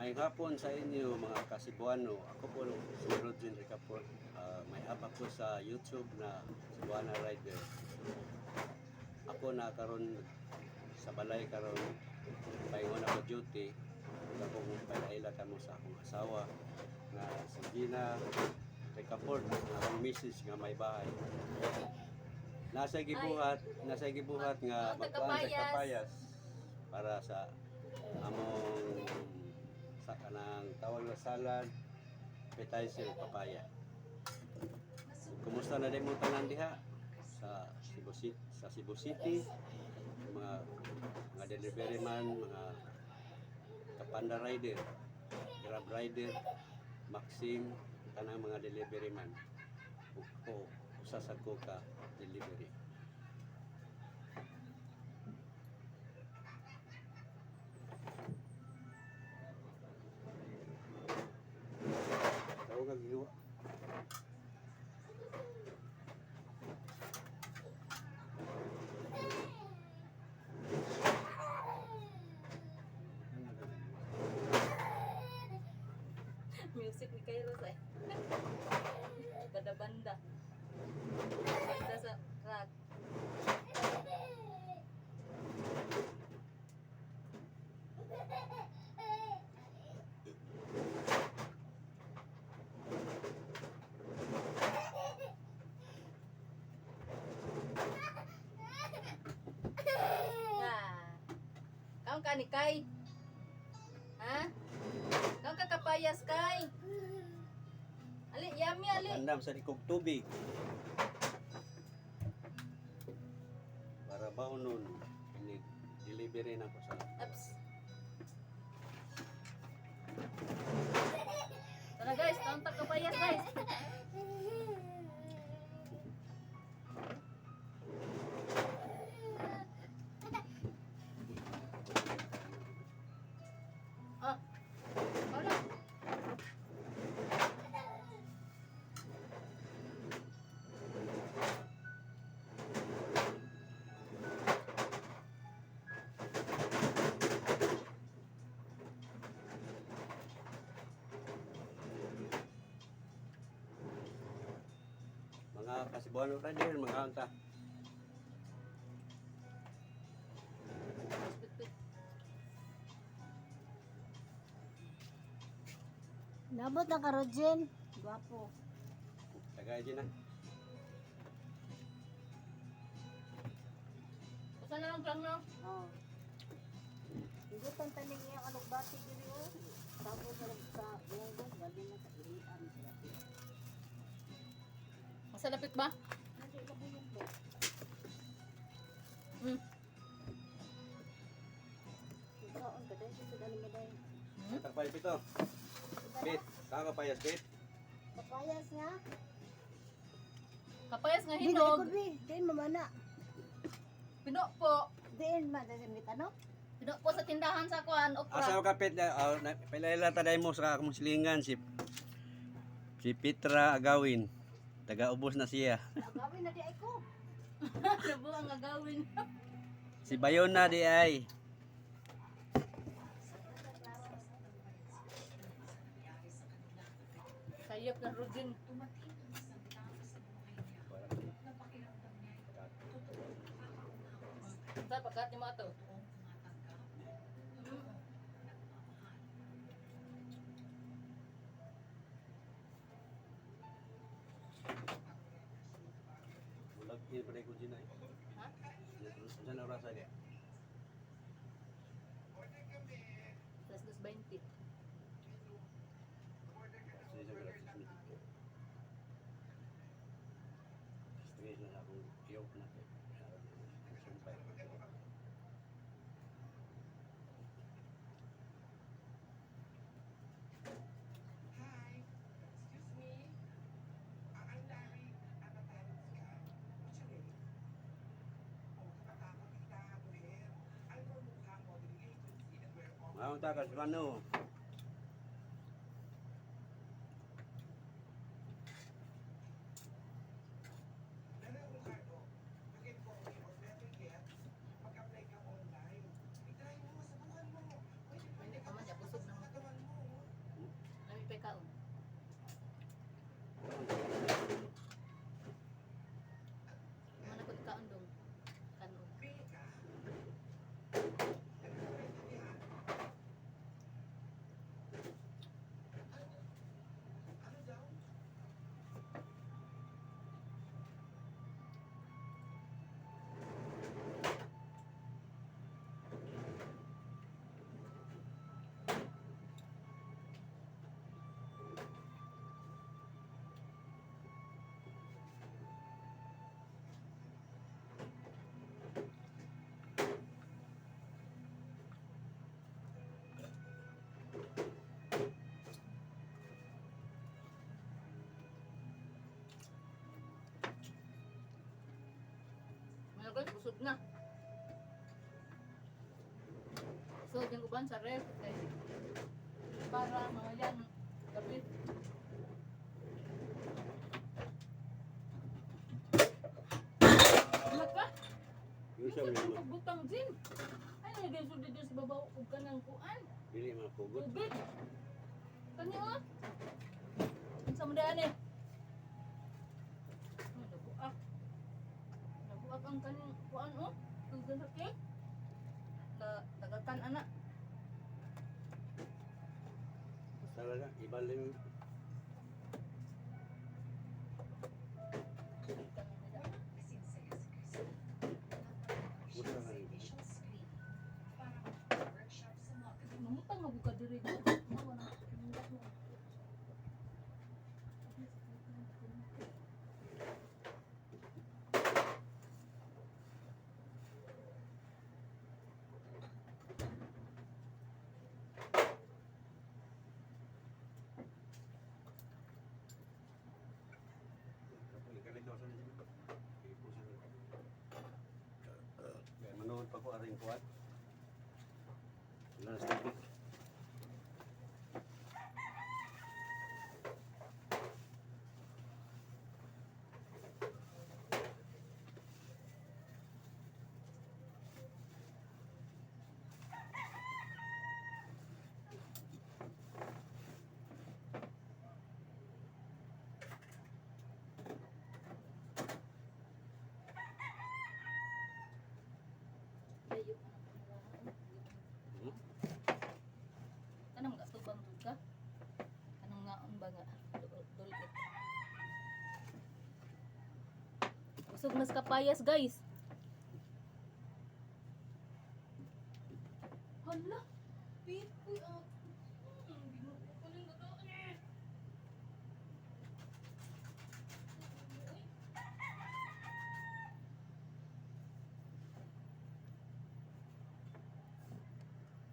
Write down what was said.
Maayong hapon sa inyo, mga Kasibuano. Ako po si Rodrin Ricaport. May app ako sa YouTube na Cebuana Rider. Ako na karon sa balay karon, paingon ako duty. Ug akong pailaila kamo sa akong asawa nga si Gina Ricaport, ang akong misis nga may bahay. Nasa gibuhat nga Ay, magkuan sa tagapayas. kapayas para sa among sa kanang tawag na salad, appetizer, papaya. Kumusta na din mo tanan diha sa Cebu City, sa Cebu City, mga delivery man, mga kapanda rider, Grab rider, Maxim, tanang mga delivery man. Ug ko usa sa ko ka delivery. Tawag ang giwa. Music ni Kairos ay. Banda-banda. Banda sa truck. Ah. Kaon ka ni Kai? Ha? Kaon ka kapayas, Kai? Ali, yummy, ali. Andam sa likog tubig. Para ba nun, delivery na ko sa Ups. Tara guys, kaon ta kapayas, guys. Ah. Wala. Mga Kasibuano rider, mga anta. Pit-pit. Nabot na ka, Rojen. Gwapo. Tagay din na. Usa na lang lang, no? Oh. Igutan taning iya alugbati diri oh. Sabot na lang sa munggo, gabi na sa ilian sila. Masalapit ba? Nasa ilabuyong ba? Ikaon ka dahil sa dali mo dahil. Takpay pito. Pit, kang kapayas pit. Papayas nga. Kapayas nga Di hinog. ko bi, diin mamana. Pino po. Diin ma dahil mit ano? Pino po sa tindahan sa kuan, okra. Asa ka pit na oh, pailaila taday mo sa akong silingan si si Petra Agawin. Taga-ubos na siya. Agawin na di ay ko. Labo ang agawin. Si Bayona di ay. Sayop na Rudin. Sa pagkat ni mo ato. Bulag in pa ko din ay. Ha? Unsa na oras diya? 2:20. Stress na akong iyok na kay. Sumpay. Hi, excuse me. I'm Larry. I'm a talent scout. What's your name? Oh, katakot kita. Go ahead. I'm from Mukha Modeling Agency and we're all Mga unta ka ano? Meron akong Ricardo. You can call me or better yet, mag-apply ka online. I-try mo, subukan mo. Pwede, pwede Hindi ka pa man, mas busog sa naman. katawan mo. Busog na. So, yung uban sa ref kay para mamaya ng gabi. Wala ka? Yung siya Yung may mga pagbutang gin. Ay, nalagay sa dito sa babaw ug kanang kuan. dili mga pugot. Tubig. Kani oh. Unsa mo daan eh? Ay, nabuak. Nabuak ang kaning kuan oh. Tugdan sa cake. Na tagakan ana. Basta lang, ibalin. Basta lang. Mamutang mo ka diri ko. Mawa na. Kaya manood pa ko aring kuwan. Wala na sa tubig. Layo ka na pangirahan. Hmm? Kanang gatubang jud ka? Kanang ngaon ba nga? Dulit. Busog mas kapayas, guys. Hala, pipoy ate.